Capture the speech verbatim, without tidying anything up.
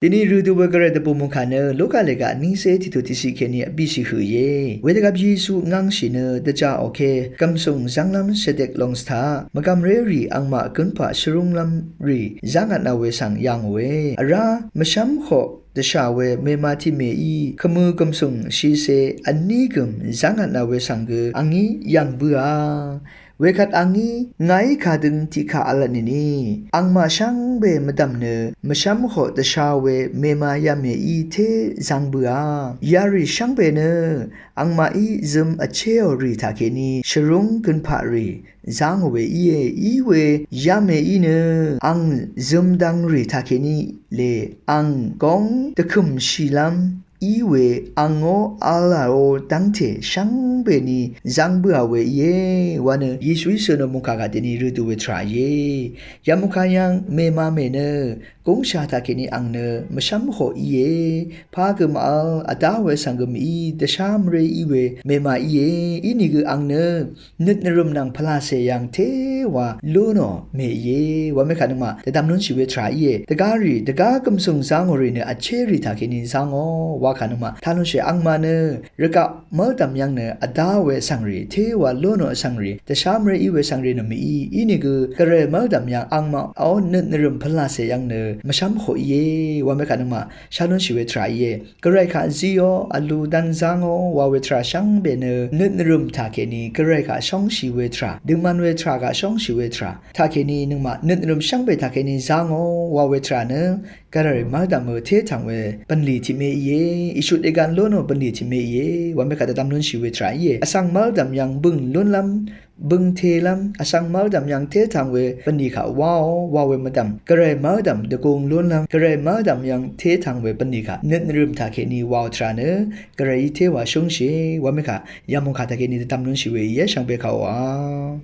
Dèní rø dø we gvray dvbù mungkà nø Luka lèga vnícé tiqtut tiqciq kèní vbìshì høq íe. Wedvgvp Yesu ngv́ngshì nø dvjaqò ke gv̀msùng zv́nglv́m shvdek long svtaq mvgv̀mrérì angmaq gønpaq shvrúnglv́m rì zv́ngvtna we svng yà ngòe. Vrá mvshv́mhoq dvshà we mema tiqmèí kvmø gv̀msùng shìcè vní gø̀m zv́ngvtna we svng gø angí yv̀ng bǿà. Wekvt angí ngàí kadøng tiqkà v̄lvtnìní angmaq shvngbe mvdv̀m nø mvshv́mhoq dvsha we mema yamèí té zv́ng bǿà. Yarì shvngbe nø angmaqí zøm vchéò rì taqkèní shvrúng gønpaq rì zv́ngò we íe. Íwe yamèí nø ang zømdvng rì taqkèní lè ang góng dvkø̀mshìlv́m í we angó v̄làó dv́ngte shvngbe ní zv́ng bǿà we íe wa nø Yesuí sønò mungkà kà dèní rø dø we tvrà íe. Yamungkà yv́ng mema mè nø gúngsha taqkèní ang nø mvshv́mhoq íe. Pagø màvl vdá we svng gø mèí dvshá mvré í we mema íe. Inìgø ang nø nøt nvrø̀m nvng pvlacè yv̀ng té wa lú nò mè íe. Wa mekà nøngmaq dvdvm lúnshì we tvrà íe. Dvgá rì dvgá gv̀msùng zv́ngò rì nø vché rì taqkèní zv́ngò wa kà nøngmaq tá lúnshì angmaq nø rvgaq mv́ldv̀m yv́ng nø vdá we vsvng rì té wa lú nò vsvng rì dvshá mvré í we vsvng rì nø mèí. Inìgø gvray mv́ldv̀m yv́ng angmaqó nøt nvrø̀m pvlacè yv́ng nø mvshv́mhoq íe. Wa mekà nøngmaq shá lúnshì we tvrà íe. Gvray kaq zíò vlu dv́n zv́ngò wa we tvrà shvngbe nø nøt nvrø̀m taqkèní gvray kaq shóngshì we tvrà, døngman we tvrà kaq shóngshì we tvrà taqkèní nøngmaq nøt nvrø̀m shvngbe taqkèní zv́ngò wa we tvrà nø gvray mv́ldv̀mø tétv̀ng we bv̀nlì tiqmè íe. Ìshut ègvn lú nò bv̀nlì tiqmè íe. Wa mekà dvdvm lúnshì we tvrà íe. Vsvng mv́ldv̀m yv́ng bø̀ng lúnlv́m bø̀ng telv́m vsvng mv́ldv̀m yv́ng tétv̀ng we bv̀nlì kaq waò wa we mvdv̀m gvray mv́ldv̀m dvgung lúnlv́m gvray mv́ldv̀m yv́ng tétv̀ng we bv̀nlì kaq nøt nvrø̀m taqkèní waò tvrà nø gvrayí té wa shúngshìe. Wa mekà yamungkà taqkèní dvdvm lúnshì we íe shvngbe kàòá.